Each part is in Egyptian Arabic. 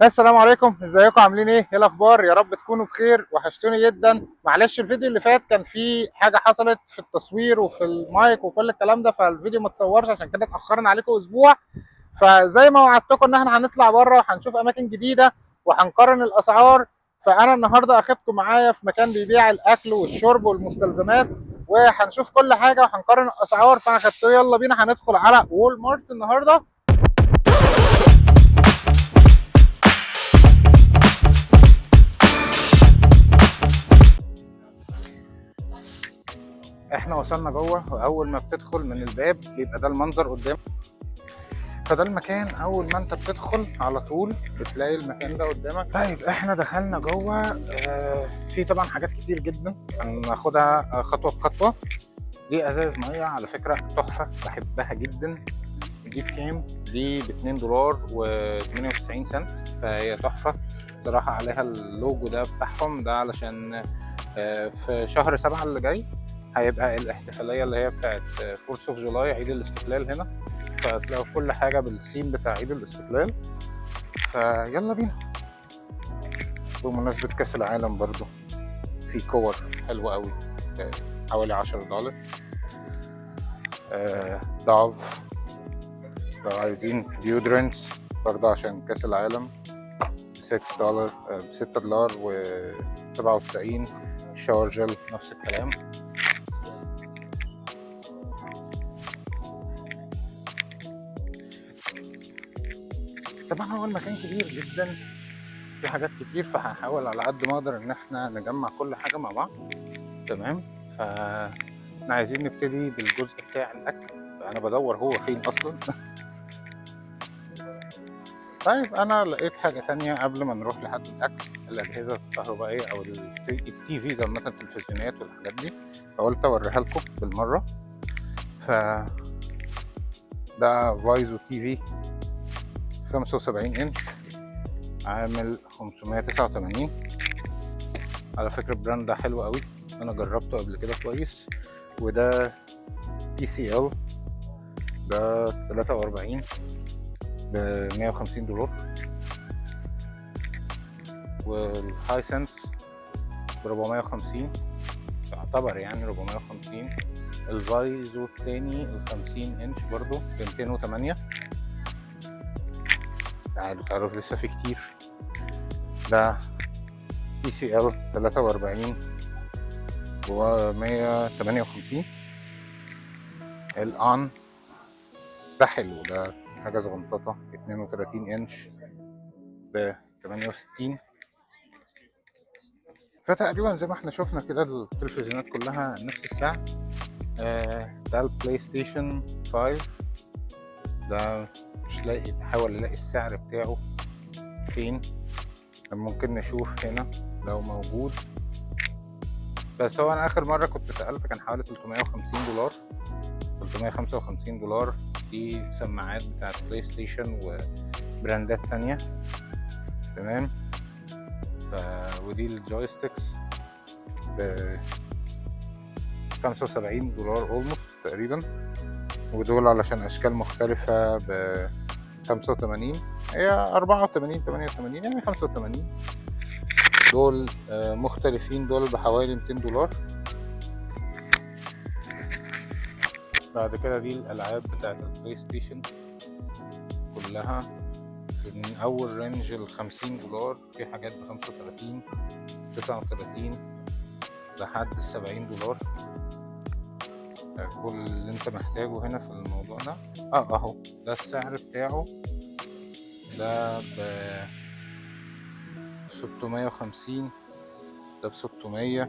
السلام عليكم، ازيكم؟ عاملين ايه؟ ايه الاخبار؟ يا رب تكونوا بخير. وحشتوني جدا. معلش الفيديو اللي فات كان فيه حاجة حصلت في التصوير وفي المايك وكل الكلام ده، فالفيديو ما اتصورش، عشان كده اتاخرنا عليكم اسبوع. فزي ما وعدتكم ان احنا هنطلع بره وهنشوف اماكن جديدة وهنقارن الاسعار، فانا النهارده اخدكم معايا في مكان بيبيع الاكل والشرب والمستلزمات، وهنشوف كل حاجة وهنقارن الاسعار. فانا خدته، يلا بينا هندخل على وول مارت النهارده. احنا وصلنا جوه، واول ما بتدخل من الباب بيبقى ده المنظر قدام. فده المكان، اول ما انت بتدخل على طول بتلاقي المكان ده قدامك. طيب احنا دخلنا جوه، في طبعا حاجات كتير جدا هناخدها خطوة بخطوة. دي ازاز مية على فكرة تحفة، بحبها جدا. دي بكام؟ دي ب 2 دولار و98 سنت، فهي تحفة صراحة. عليها اللوجو ده بتاعهم ده علشان في شهر 7 اللي جاي هيبقى الاحتفالية اللي هي بتاعت 4 of July، عيد الاستقلال هنا، فتلاقوا كل حاجة بالسيم بتاع عيد الاستقلال. فيلا بينا. بمناسبة كأس العالم برضو في كور حلوة قوي، حوالي 10 دولار. Dove لو عايزين deodorants برضو عشان كأس العالم، 6 دولار، 6 دولار و97. shower gel نفس الكلام. طبعا هو المكان كبير جدا، في حاجات كتير، فهحاول على قد ما اقدر ان احنا نجمع كل حاجة مع بعض. تمام، فاحنا عايزين نبتدي بالجزء بتاع الاكل، فانا بدور هو فين اصلا. طيب انا لقيت حاجة تانية قبل ما نروح لحد الاكل، الاجهزة الكهربائية او ال TV ده مثلا، التلفزيونات والحاجات دي، فقلت اوريها لكم بالمرة. ف ده Vizio TV 75 انش، عامل 589. على فكرة ال brand ده حلو قوي، انا جربته قبل كده كويس. وده TCL، ده 43 ب 150 دولار. وال Hisense ب 450، يعتبر يعني 450. ال Vizio التاني ال 50 انش برضو ب 208. تعالوا تعالوا لسه في كتير. ده TCL 43 و 158. الان ده حلو، ده حاجة صغنططة، 32 انش ب 68. فتقريبا زي ما احنا شفنا كده التلفزيونات كلها نفس السعر. ده ال PlayStation 5، ده مش لاقي، بحاول الاقي السعر بتاعه فين، ممكن نشوف هنا لو موجود. بس هو انا اخر مرة كنت سألت كان حوالي 350 دولار، 355 دولار. دي سماعات بتاعت PlayStation وبراندات تانية. تمام، ودي ال joysticks ب 75 دولار almost تقريبا. ودول علشان اشكال مختلفة ب 85، هي 84، 88، يعني 85. دول مختلفين، دول بحوالي 200 دولار. بعد كده دي الألعاب بتاعت ال PlayStation كلها من أول range ال 50 دولار، في حاجات بخمسة وتلاتين، تسعة وتلاتين، لحد السبعين دولار. كل اللي انت محتاجه هنا في الموضوع ده. اهو ده السعر بتاعه، ده ب 650، ده ب 600،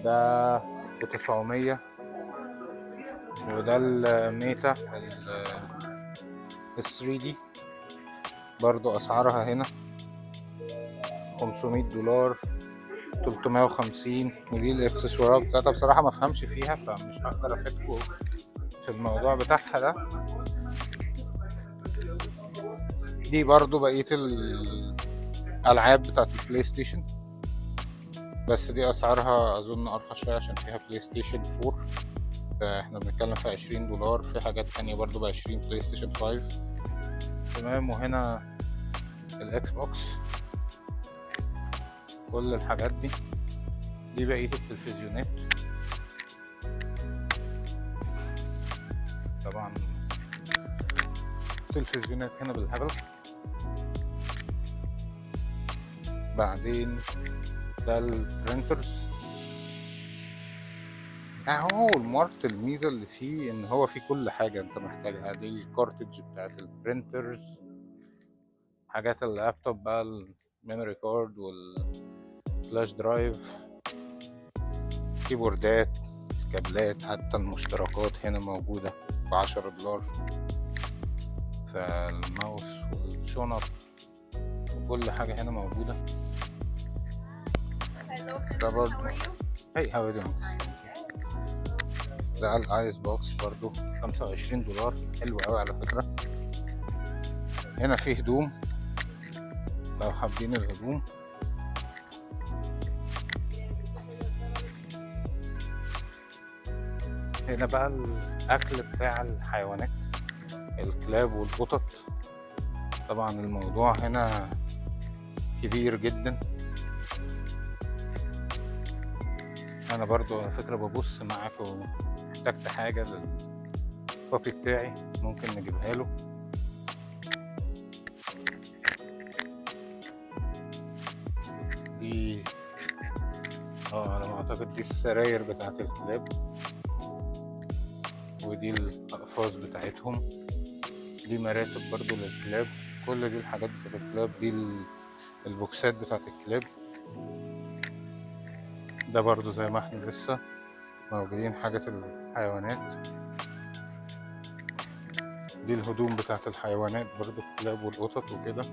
ده ب 900، وده ال Meta ال 3 دي برضو اسعارها هنا 500 دولار، 350. ودي الاكسسوارات بتاعتها بصراحة ما افهمش فيها، فمش هقدر افيدكم في الموضوع بتاعها ده. دي برضو بقية الألعاب بتاعت ال PlayStation، بس دي أسعارها أظن أرخص شوية عشان فيها PlayStation 4، فإحنا بنتكلم في 20 دولار. في حاجات تانية برضو ب 20، PlayStation 5. تمام، وهنا ال Xbox، كل الحاجات دي. دي بقية التلفزيونات. طبعا التلفزيونات هنا بالهبل. بعدين ده ال printers. اهو ال mart الميزة اللي فيه ان هو فيه كل حاجة انت محتاجها. دي ال cartridge بتاعت ال printers، حاجات اللابتوب بقى، ال memory card وال flash drive، كيبوردات، كابلات، حتى المشتركات هنا موجودة ب10 دولار. فالماوس والشنط وكل حاجة هنا موجودة. ده برضو. Hey, how are you? ده ال ice box برضو 25 دولار، حلو قوي على فكرة. هنا فيه هدوم لو حابين الهدوم. هنا بقى الأكل بتاع الحيوانات، الكلاب والقطط. طبعا الموضوع هنا كبير جدا. انا برضو على فكرة ببص معاكم، احتجت حاجة لل puppy بتاعي ممكن نجيبها له. دي على ما اعتقد دي السراير بتاعت الكلاب، ودي الاقفاص بتاعتهم. دي مراتب برضو للكلاب. كل دي الحاجات بتاعت الكلاب. دي البوكسات بتاعت الكلاب. ده برضو زي ما احنا لسه موجودين حاجة الحيوانات. دي الهدوم بتاعت الحيوانات برضو، الكلاب والقطط وكده،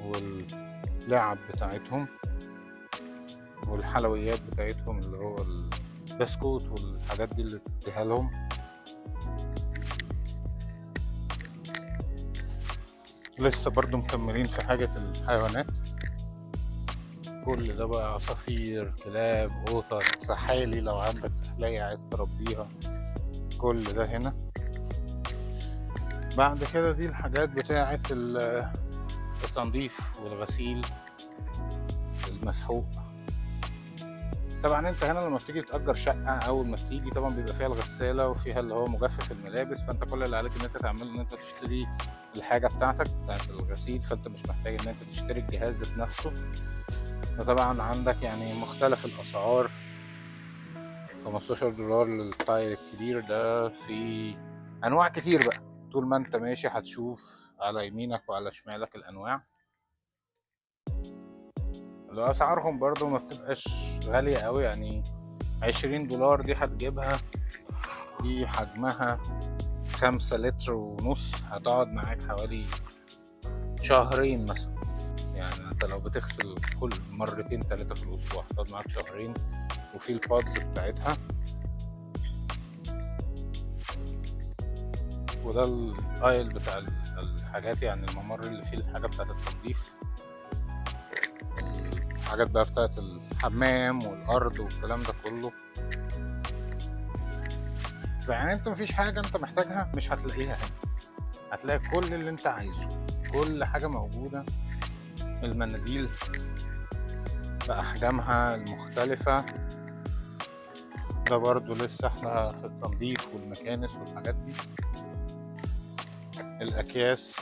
واللعب بتاعتهم والحلويات بتاعتهم اللي هو البسكوت والحاجات دي اللي بتديها لهم. لسه برضو مكملين في حاجة الحيوانات. كل ده بقى عصافير، كلاب، قطط، سحالي لو عندك سحلية عايز تربيها، كل ده هنا. بعد كده دي الحاجات بتاعة التنظيف والغسيل المسحوق. طبعا انت هنا لما بتيجي تأجر شقة، اول ما بتيجي طبعا بيبقى فيها الغسالة وفيها اللي هو مجفف الملابس، فانت كل اللي عليك ان انت تعمله ان انت تشتري الحاجة بتاعتك بتاعت الغسيل، فانت مش محتاج ان انت تشتري الجهاز ذات نفسه. فطبعا عندك يعني مختلف الاسعار، 15 دولار لل tile الكبير ده. في انواع كتير بقى، طول ما انت ماشي هتشوف على يمينك وعلى شمالك الانواع. اسعارهم برضو ما بتبقاش غالية قوي، يعني 20 دولار دي هتجيبها، دي حجمها 5 لتر ونص، هتقعد معاك حوالي شهرين مثلا. يعني انت لو بتغسل كل مرتين تلاتة في الاسبوع هتقعد معاك شهرين. وفي ال pods بتاعتها، وده ال aisle بتاع الحاجات، يعني الممر اللي فيه الحاجة بتاعت التنظيف، الحاجات بقى بتاعت الحمام والأرض والكلام ده كله. فيعني انت مفيش حاجة انت محتاجها مش هتلاقيها هنا، هتلاقي كل اللي انت عايزه، كل حاجة موجودة. المناديل بأحجامها المختلفة. ده برضو لسه احنا في التنظيف والمكانس والحاجات دي. الأكياس،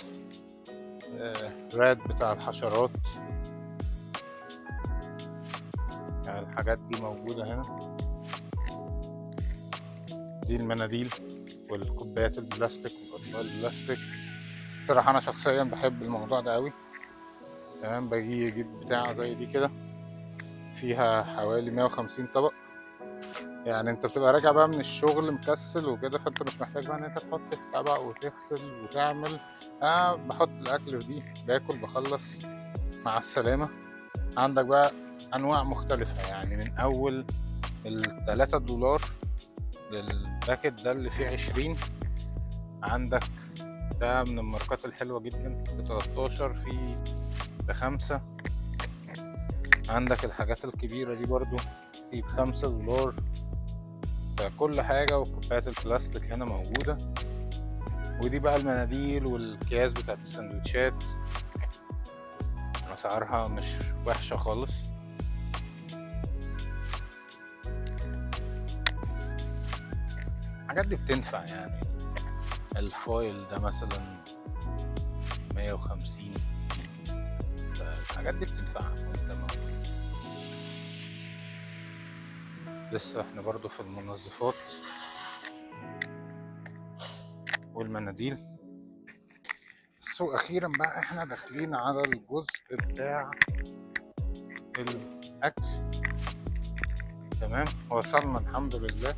rat بتاع الحشرات، يعني الحاجات دي موجودة هنا. دي المناديل والكوبايات البلاستيك والأطباق البلاستيك. صراحة أنا شخصيا بحب الموضوع ده أوي. تمام، باجي أجيب بتاعة زي دي كده فيها حوالي 150 طبق. يعني انت بتبقى راجع بقى من الشغل مكسل وكده، فانت مش محتاج بقى ان انت تحط في طبق وتغسل وتعمل. بحط الاكل في دي، باكل، بخلص، مع السلامة. عندك بقى انواع مختلفة، يعني من اول ال3 دولار لل packet ده اللي فيه 20. عندك ده من الماركات الحلوة جدا ب13، في ب5. عندك الحاجات الكبيرة دي برضو في ب5 دولار. فكل حاجة وكوبايات البلاستيك هنا موجودة. ودي بقى المناديل والأكياس بتاعت السندوتشات. اسعارها مش وحشة خالص. الحاجات دي بتنفع يعني. ال foil ده مثلا 150، الحاجات دي بتنفع وانت موجود. لسه احنا برضو في المنظفات والمناديل. اخيرا بقى احنا داخلين على الجزء بتاع الاكل. تمام، وصلنا الحمد لله.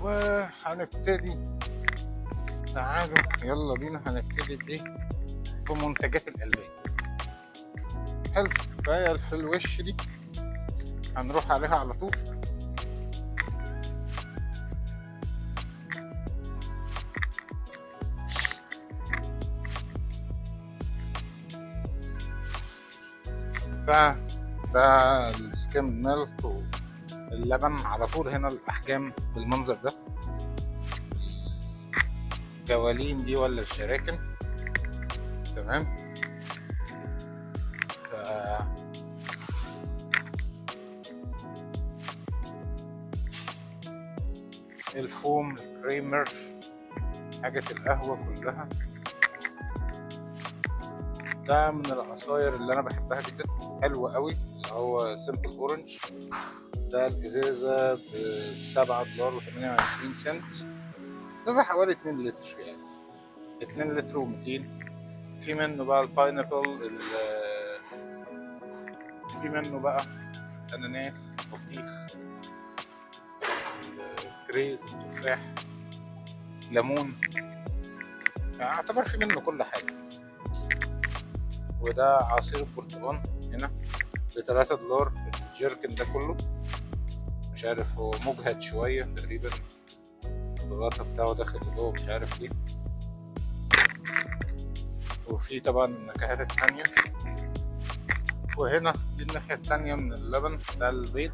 وهنبتدي، تعالوا يلا بينا، هنبتدي بايه؟ بمنتجات الالبان. حلو، فهي في الوش دي هنروح عليها على طول. فده السكيم ميلك واللبن على طول. هنا الاحجام بالمنظر ده، الجوالين دي ولا الشراكن. تمام، الفوم، الكريمر، حاجة القهوة كلها. ده من العصاير اللي انا بحبها جدا، حلو قوي، اللي هو Simple Orange. ده الازازة ب$7.28، ازازة حوالي 2 لتر يعني، 2 لتر و200. في منه بقى ال pineapple، في منه بقى اناناس، بطيخ، الكريز، التفاح، ليمون، يعني اعتبر في منه كل حاجة. وده عصير البرتقال هنا ب$3 الجيركن ده كله. مش عارف هو مجهد شوية تقريبا، الغطا بتاعه داخل لجوه مش عارف ليه. وفي طبعا النكهات التانية. وهنا دي الناحية التانية من اللبن ده البيض.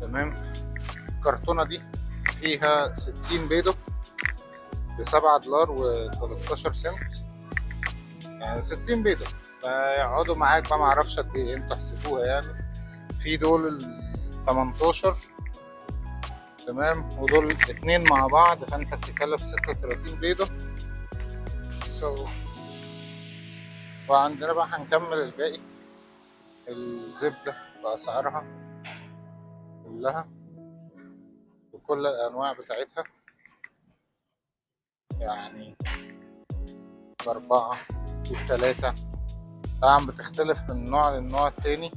تمام، الكرتونة دي فيها 60 بيضة ب$7.13، يعني 60 بيضة، فيقعدوا معاك بقى معرفش قد ايه، انتوا احسبوها يعني. في دول ال 18، تمام، ودول اتنين مع بعض، فانت بتتكلف 36 بيضة. وعندنا بقى هنكمل الباقي، الزبدة بأسعارها كلها وكل الأنواع بتاعتها، يعني ب4 وب3، طبعا بتختلف من نوع للنوع التاني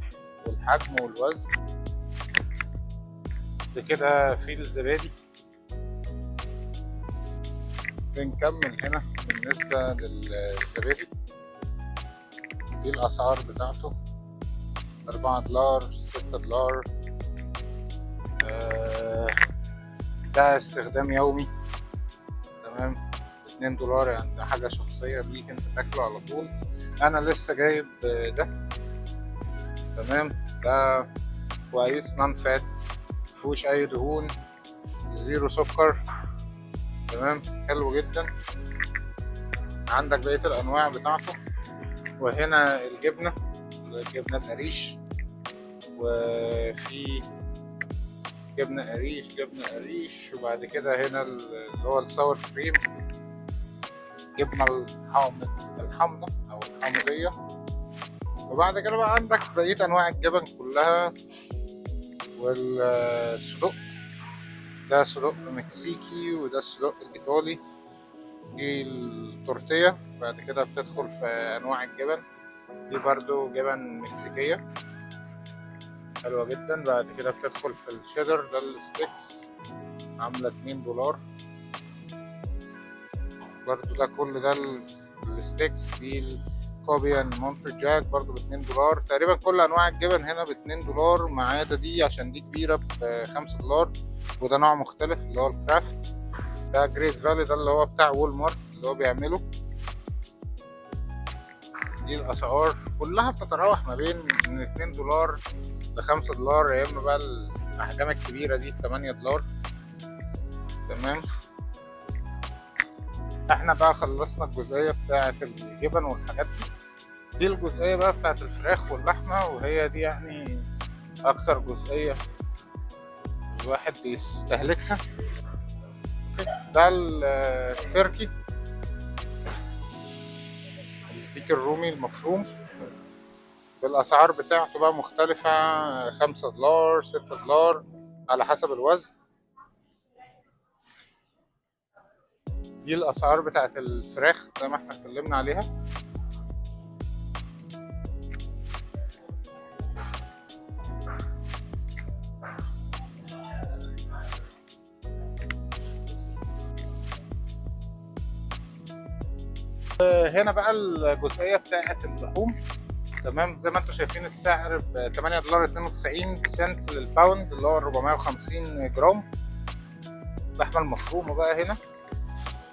والحجم والوزن. ده كده في الزبادي. بنكمل هنا بالنسبة للزبادي، دي الأسعار بتاعته $4، $6. ده استخدام يومي، تمام، $2، يعني ده حاجة شخصية ليك انت تاكله على طول. أنا لسه جايب ده، تمام، ده كويس، non fat، مفيهوش أي دهون، zero سكر، تمام، حلو جدا. عندك بقية الأنواع بتاعته. وهنا الجبنة، الجبنة القريش، وفي جبنة قريش، جبنة قريش. وبعد كده هنا اللي هو ال sour cream، جبنة الحامضة أو الحامضية. وبعد كده بقى عندك بقية أنواع الجبن كلها. والصدق، ده صدق مكسيكي وده الصدق الإيطالي، دي التورتية. بعد كده بتدخل في أنواع الجبن، دي برضو جبن مكسيكية حلوة جدا. بعد كده بتدخل في الشيدر، ده ال sticks عاملة $2 برضو. ده كل ده ال sticks. دي ال Colby and Monterey Jack برضو ب$2 تقريبا. كل أنواع الجبن هنا ب$2 ما عدا دي عشان دي كبيرة ب$5، وده نوع مختلف اللي هو ال Kraft. ده Great Value، ده اللي هو بتاع Walmart اللي هو بيعمله. دي الأسعار كلها بتتراوح ما بين من $2 ل$5، يا إما بقى الأحجام الكبيرة دي $8. تمام، احنا بقى خلصنا الجزئية بتاعة الجبن والحاجات دي. دي الجزئية بقى بتاعة الفراخ واللحمة، وهي دي يعني أكتر جزئية الواحد بيستهلكها. ده التركي، الديك الرومي المفروم، بالأسعار بتاعته بقى مختلفة، $5 $6 على حسب الوزن. دي الأسعار بتاعت الفراخ زي ما احنا اتكلمنا عليها. هنا بقى الجزئية بتاعت اللحوم. تمام، زي ما انتم شايفين السعر ب $8.92 لل pound اللي هو 450 جرام. اللحمة المفرومة بقى هنا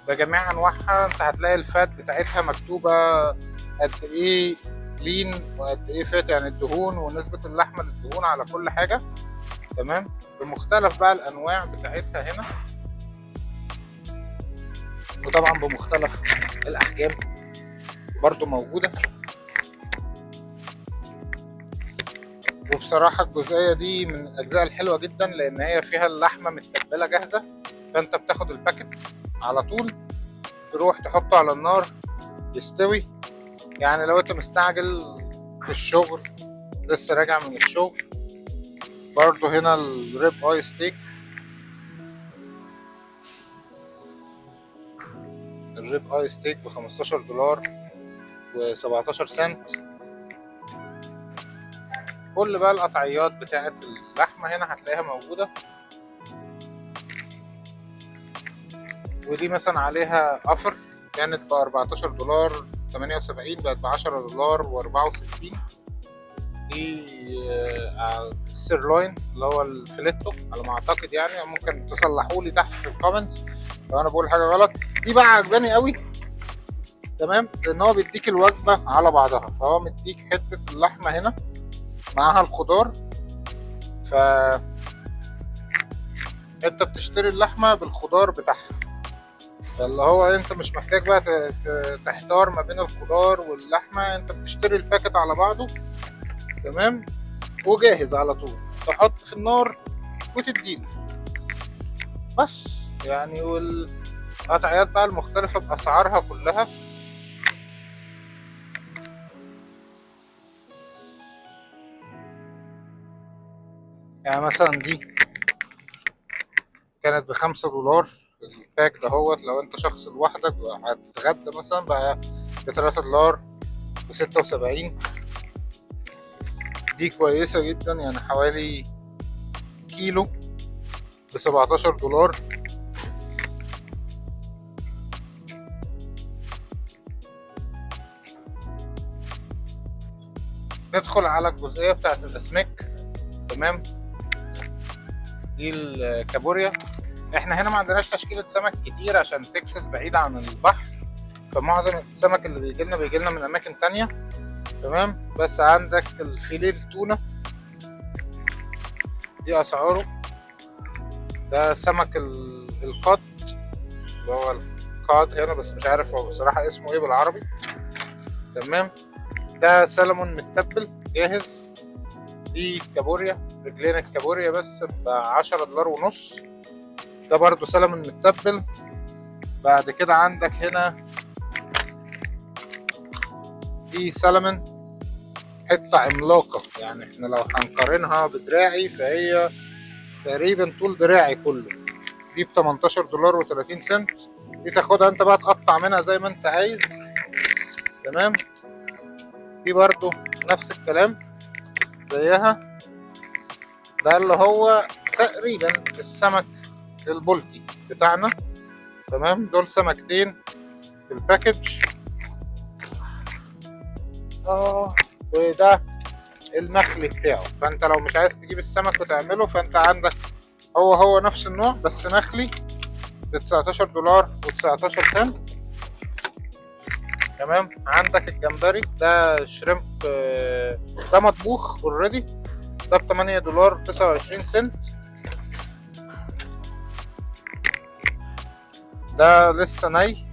بجميع انواعها، انت هتلاقي ال fat بتاعتها مكتوبة قد ايه lean وقد ايه fat، يعني الدهون ونسبة اللحمة للدهون على كل حاجة. تمام، بمختلف بقى الانواع بتاعتها هنا، وطبعا بمختلف الاحجام برضو موجودة. وبصراحة الجزئية دي من الأجزاء الحلوة جدا، لأن هي فيها اللحمة متبلة جاهزة، فأنت بتاخد ال packet على طول تروح تحطه على النار يستوي. يعني لو أنت مستعجل في الشغل، لسه راجع من الشغل. برضو هنا ال rib eye steak، ال rib eye steak ب $15.17. كل بقى القطعيات بتاعت اللحمة هنا هتلاقيها موجودة. ودي مثلا عليها offer، كانت ب $14.78 بقت ب $10.64. دي ال sirloin اللي هو الفليتو على ما اعتقد، يعني ممكن تصلحوا لي تحت في ال comments لو انا بقول حاجة غلط. دي بقى عجباني قوي، تمام، لان هو بيديك الوجبة على بعضها، فهو مديك حتة اللحمة هنا معاها الخضار، ف انت بتشتري اللحمة بالخضار بتاعها، فاللي هو انت مش محتاج بقى تحتار ما بين الخضار واللحمة، انت بتشتري ال packet على بعضه. تمام، وجاهز على طول، تحط في النار وتديله بس يعني. والقطعيات بقى المختلفة بأسعارها كلها. يعني مثلا دي كانت ب$5 ال pack دهوت، لو انت شخص لوحدك هتتغدى مثلا بقى ب$3.76. دي كويسة جدا، يعني حوالي كيلو ب$17. ندخل على الجزئية بتاعت الأسماك. تمام، دي الكابوريا. احنا هنا ما عندناش تشكيلة سمك كتير عشان تكساس بعيد عن البحر، فمعظم السمك اللي بيجيلنا بيجيلنا من أماكن تانية. تمام، بس عندك الفيليه التونة دي أسعاره. ده سمك القد اللي هو القاد هنا، بس مش عارف هو بصراحة اسمه ايه بالعربي. تمام، ده سلمون متبل جاهز. دي كابوريا، رجلين الكابوريا بس ب$10.50. ده برضو سلمون متبل. بعد كده عندك هنا دي سلمون حتة عملاقة، يعني احنا لو هنقارنها بدراعي فهي تقريبا طول دراعي كله. دي ب$18.30. دي تاخدها انت بقى تقطع منها زي ما انت عايز. تمام، دي برضو نفس الكلام زيها. ده اللي هو تقريبا السمك البلطي بتاعنا. تمام، دول سمكتين في ال package. وده المخلي بتاعه، فانت لو مش عايز تجيب السمك وتعمله فانت عندك هو نفس النوع بس مخلي ب$19.19. تمام، عندك الجمبري ده shrimp، ده مطبوخ already، ده ب$8.29. ده لسه ني،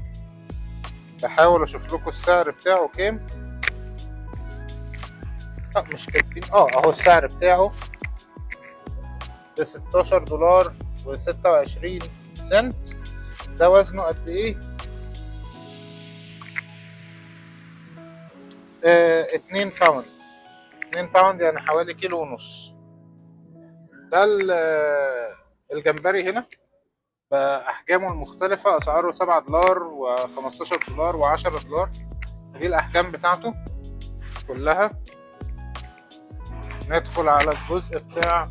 بحاول اشوف لكم السعر بتاعه كام. مش كاتبين. اهو السعر بتاعه ب $16.26. ده وزنه قد ايه؟ 2 pound. 2 pound يعني حوالي 1.5 كيلو. ده الجمبري هنا بأحجامه المختلفة، أسعاره $7 و15 دولار و10 دولار. دي الأحجام بتاعته كلها. ندخل على الجزء بتاع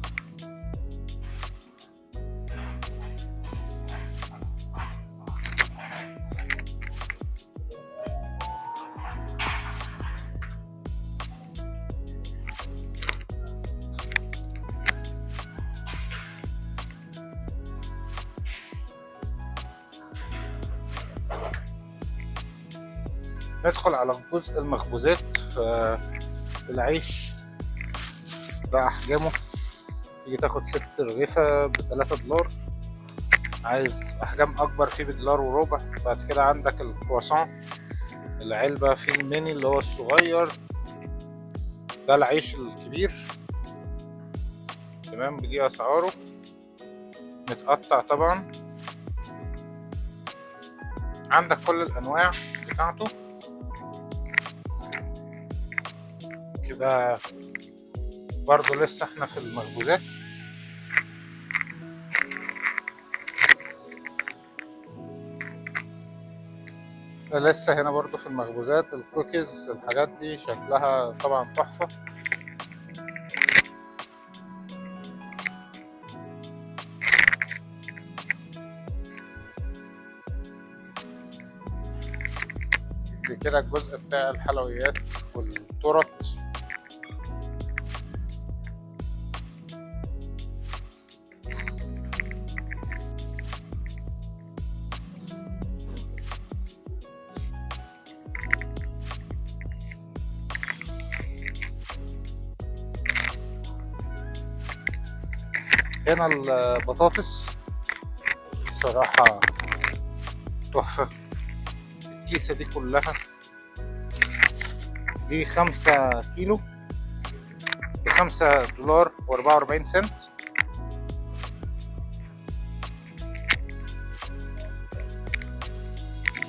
ندخل على جزء المخبوزات. العيش بأحجامه، تيجي تاخد 6 رغيفة ب3 دولار. عايز أحجام أكبر فيه ب1.25 دولار. بعد كده عندك الكرواسون، العلبة في الميني اللي هو الصغير ده، العيش الكبير. تمام، بدي أسعاره متقطع طبعا. عندك كل الأنواع بتاعته كده. برضو لسه احنا في المخبوزات. لسه هنا برضو في المخبوزات، الكوكيز، الحاجات دي شكلها طبعا تحفة. دي كده الجزء بتاع الحلويات والتورت. هنا البطاطس صراحة تحفة. الكيسة دي كلها دي 5 كيلو ب5 دولار و44 سنت.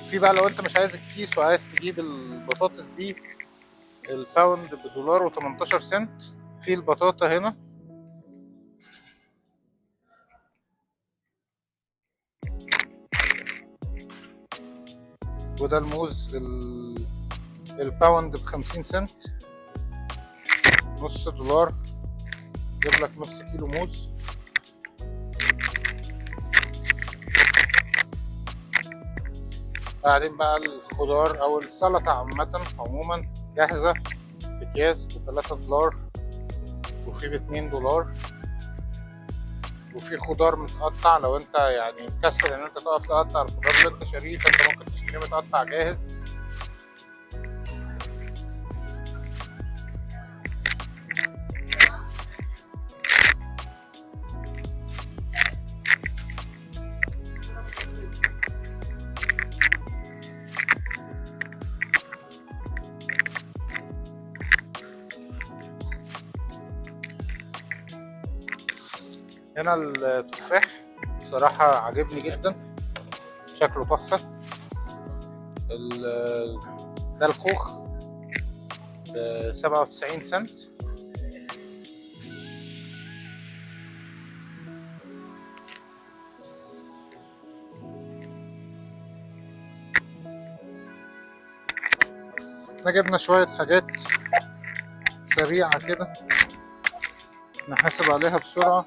في بقى لو انت مش عايز الكيس وعايز تجيب البطاطس دي ال pound ب1 دولار و18 سنت. في البطاطا هنا. وده الموز ال pound ب50 سنت، نص دولار جيب لك نص كيلو موز. بعدين بقى الخضار او السلطة عامة عموما جاهزة في اكياس ب3 دولار، وفي ب2 دولار، وفي خضار متقطع. لو انت يعني مكسل ان انت تقف تقطع الخضار اللي انت شاريه، فانت ممكن تشتريه متقطع جاهز. هنا التفاح بصراحة عاجبني جدا، شكله تحفة. ده الخوخ ب97 سنت. احنا جبنا شوية حاجات سريعة كده نحاسب عليها بسرعة.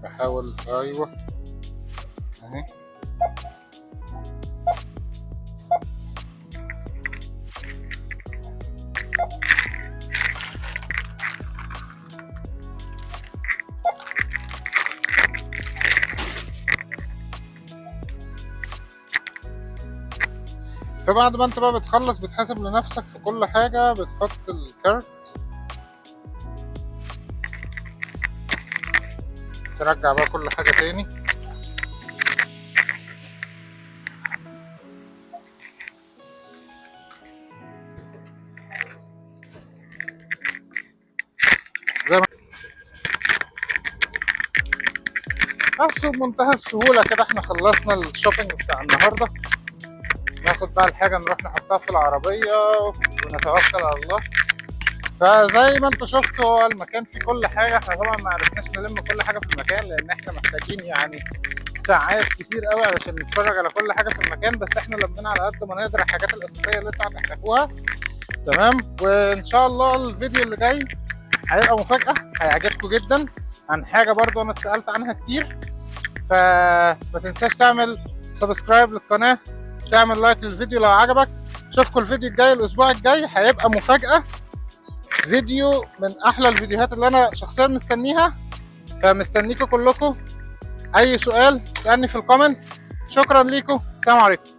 بحاول، ايوه اهي. فبعد ما انت بقى بتخلص بتحاسب لنفسك في كل حاجة، بتحط الكارت، ترجع بقى كل حاجة تاني. زي ما بس بمنتهى السهولة كده احنا خلصنا ال shopping بتاع النهاردة. ناخد بقى الحاجة نروح نحطها في العربية ونتوكل على الله. فزي ما انتوا شفتوا هو المكان فيه كل حاجة. احنا طبعا ما عرفناش نلم كل حاجة في المكان لأن احنا محتاجين يعني ساعات كتير قوي علشان نتفرج على كل حاجة في المكان، بس احنا لمينا على قد ما نقدر الحاجات الأساسية اللي انتوا هتحتاجوها. تمام، وإن شاء الله الفيديو اللي جاي هيبقى مفاجأة هيعجبكم جدا، عن حاجة برضو أنا اتسألت عنها كتير. فما تنساش تعمل subscribe للقناة، تعمل like للفيديو لو عجبك. اشوفكم الفيديو الجاي الأسبوع الجاي، هيبقى مفاجأة، فيديو من أحلى الفيديوهات اللي أنا شخصيا مستنيها. فمستنيكم كلكم. أي سؤال اسألني في ال comment. شكرا ليكم، السلام عليكم.